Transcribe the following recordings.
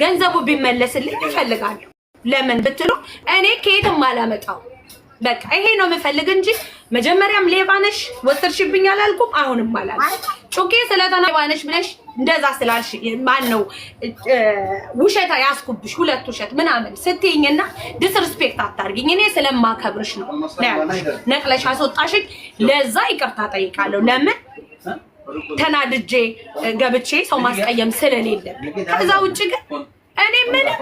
ገንዘቡ ቢመለስልኝ እፈልጋለሁ። ለምን ብትሉ እኔ ከየትም አላመጣው። በቃ ይሄ ነው የምፈልግ እንጂ መጀመሪያም ሌባ ነሽ ወሰድሽብኝ አላልኩም። አሁንም አላልኩም። ጩኬ ስለተና ሌባ ነሽ ብለሽ እንደዛ ስላልሽ ማን ነው ውሸት ያስኩብሽ ሁለት ውሸት ምናምን ስትይኝና disrespect አታርጊኝ። እኔ ስለማከብርሽ ነው ነቅለሽ አስወጣሽኝ። ለዛ ይቅርታ ጠይቃለሁ። ለምን ተናድጄ ገብቼ ሰው ማስቀየም ስለሌለብኝ። ከዛ ውጭ ግን እኔ ምንም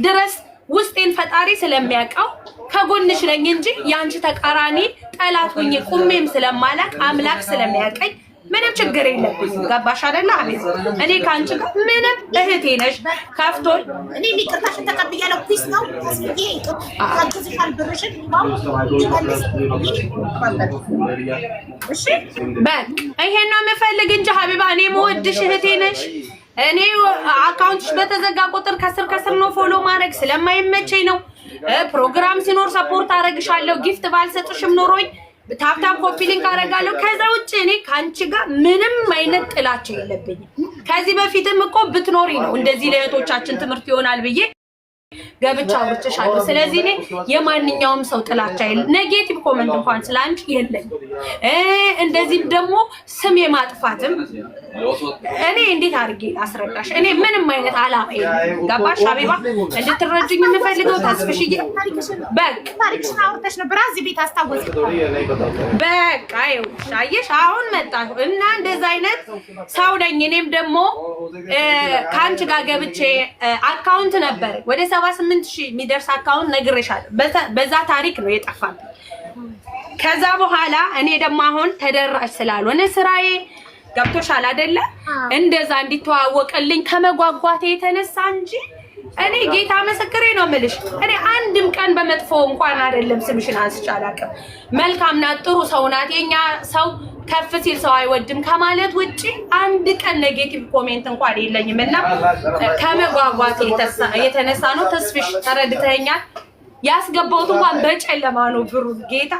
ድረስ ውስጤን ፈጣሪ ስለሚያውቀው ከጎንሽ ነኝ እንጂ የአንቺ ተቃራኒ ጠላት ሁኜ ቁሜም ስለማላቅ አምላክ ስለሚያውቀኝ ምንም ችግር የለብኝም። ገባሽ አይደለ? አቤት እኔ ከአንቺ ጋር ምንም እህቴ ነሽ። ከፍቶኝ እኔ ይቅርታሽን ተቀብያለሁ። Peace ነው ተስፍዬ ታግዝሻል። ብርሽን እሺ በቃ ይሄን ነው የምፈልግ እንጂ ሀቢባ እኔ የምወድሽ እህቴ ነሽ። እኔ account ሽ በተዘጋ ቁጥር ከስር ከስር ነው follow ማድረግ ስለማይመቸኝ ነው። ፕሮግራም ሲኖር support አደርግሻለሁ። Gift ባልሰጥሽም ኖሮኝ tap tap copy link አደርጋለሁ። ከዛ ውጭ እኔ ከአንቺ ጋር ምንም አይነት ጥላቻ የለብኝም። ከዚህ በፊትም እኮ ብትኖሪ ነው እንደዚህ ለእህቶቻችን ትምህርት ይሆናል ብዬ ገብቻ አውርቼሻለሁ። ስለዚህ እኔ የማንኛውም ሰው ጥላቻ የለ፣ negative comment እንኳን ስለ አንቺ የለኝም። እንደዚህም ደግሞ ስም የማጥፋትም እኔ እንዴት አድርጌ አስረዳሽ? እኔ ምንም አይነት አላማ የለኝም። ገባሽ ሀቢባ? እንድትረጅኝ የምፈልገው ተስፍሽዬ፣ በቃ ታሪክሽን አውርተሽ ነበር እዚህ ቤት አስታወስኩ። በቃ ይኸውልሽ፣ አየሽ አሁን መጣ እና እንደዛ አይነት ሰው ነኝ። እኔም ደግሞ ከአንቺ ጋር ገብቼ account ነበር ወደ 78,000 የሚደርስ account ነግሬሻለሁ። በዛ ታሪክ ነው የጠፋብኝ። ከዛ በኋላ እኔ ደግሞ አሁን ተደራሽ ስላልሆነ ስራዬ ገብቶሻል አይደለ? እንደዛ እንዲተዋወቅልኝ ከመጓጓቴ የተነሳ እንጂ እኔ ጌታ ምስክሬ ነው የምልሽ፣ እኔ አንድም ቀን በመጥፎ እንኳን አይደለም ስምሽን አንስቼ አላውቅም። መልካም ናት፣ ጥሩ ሰው ናት። የኛ ሰው ከፍ ሲል ሰው አይወድም ከማለት ውጭ አንድ ቀን negative comment እንኳን የለኝም። እና ከመጓጓቴ የተነሳ ነው። ተስፍሽ ተረድተኸኛል። ያስገባሁት እንኳን በጨለማ ነው ብሩ ጌታ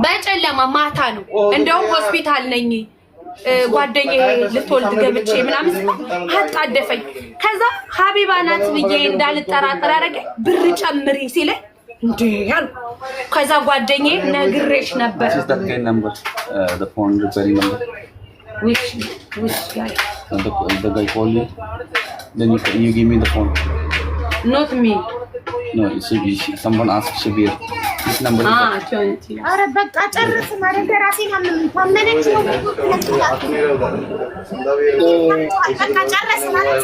በጨለማ ማታ ነው። እንደውም ሆስፒታል ነኝ ጓደኛዬ ልትወልድ ገብቼ ምናምን አጣደፈኝ። ከዛ ሀቢባ ናት ብዬ እንዳልጠራጠር ያደረገኝ ብር ጨምሪ ሲለኝ እንዴ አልኩ። ከዛ ጓደኛዬ ነግሬሽ ነበር። This is that guy number, the phone repairing number. Which guy? The guy called you. Then you give me the phone. Not me. No, someone asked Shabir. This number is 20. ኧረ በቃ ጨርስ ማለት ራሴን አመመኝ። ታመነች ነው በቃ ጨረስን ማለት።